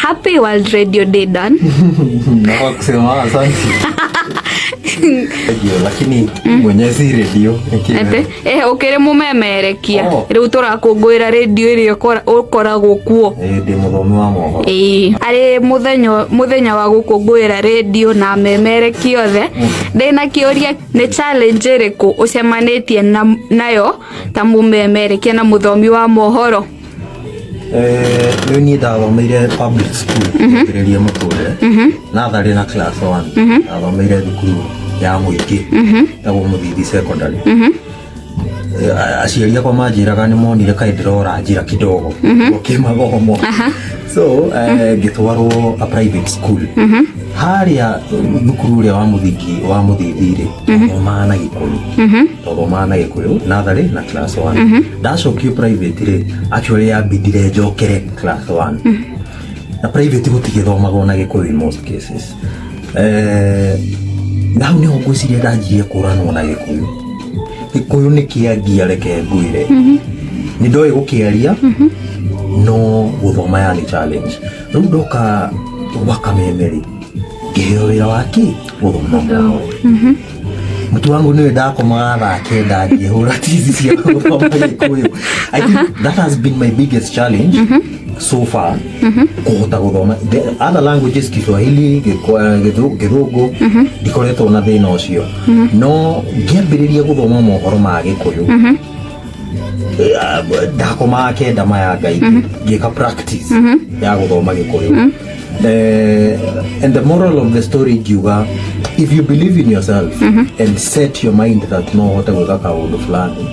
Happy World Radio Day, Dan. Nataka kusema asante. Radio, lakini mwenye si radio. Ate ukiri mumemerekia. Oh. Riu turakũngũĩra radio ĩrĩa ũkoragwo kuo. Ndĩ mũthomi wa mohoro. Ĩĩ, arĩ mũthenya wa gũkũngũĩra radio na memerekia othe, ndĩna kĩũria: nĩ challenge ĩrĩkũ ũcemanĩtie nayo ta mũmemerekia na mũthomi wa mohoro? Rĩu niĩ ndathomeire public school ngĩambĩrĩria mũtũrĩre natharĩ na class 1. Ndathomeire thukuru ya mũingĩ ĩtagwo Mũthithi Secondary. Aciari akwa manjĩraga nĩ monire kaĩ ndĩrora njĩra kidogo kĩmathomo, so ngĩtwarwo a private school. Harĩa thukuru ũrĩa wa mũthingi wa Mũthithi rĩ, twathomaga na Gĩkũyũ, twathomaga na Gĩkũyũ natharĩ na class 1. Ndacokio private rĩ, actually yambindire njokere class 1, na private gũtigĩthomagwo na Gĩkũyũ in most cases. Na hau nĩho ngwĩciria ndanjirie kũranwo na Gĩkũyũ. Gĩkũyũ nĩ kĩangia, reke ngwĩre, nĩ ndoĩ gũkĩaria no gũthoma yarĩ challenge. Rĩu ndoka gwa Kameme rĩ, ngĩheo wĩra wa kĩ gũthoma mohoro. Mũtu wangu nĩwe ndakomaga thaa 9 ngĩhũra tizi cia gũthoma Gĩkũyũ. I think that has been my biggest challenge so far, kũhota gũthoma the other languages, Kiswahili, Gĩthũngũ, ndikoretwo na thĩna ũcio, no ngĩambĩrĩria gũthoma mohoro ma Gĩkũyũ, ndakomaga 9 maya Ngai ngĩka practice ya gũthoma Gĩkũyũ. And the moral of the story ngiuga, if you believe in yourself and set your mind that no ũhote gwĩka kaũndũ fulani,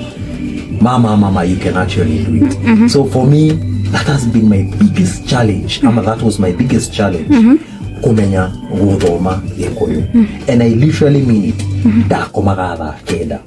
mama mama, you can actually do it. So for me, that has been my biggest challenge, ama that was my biggest challenge, kumenya guthoma Gikuyu. And I literally mean it, ndakomaga thaa 9.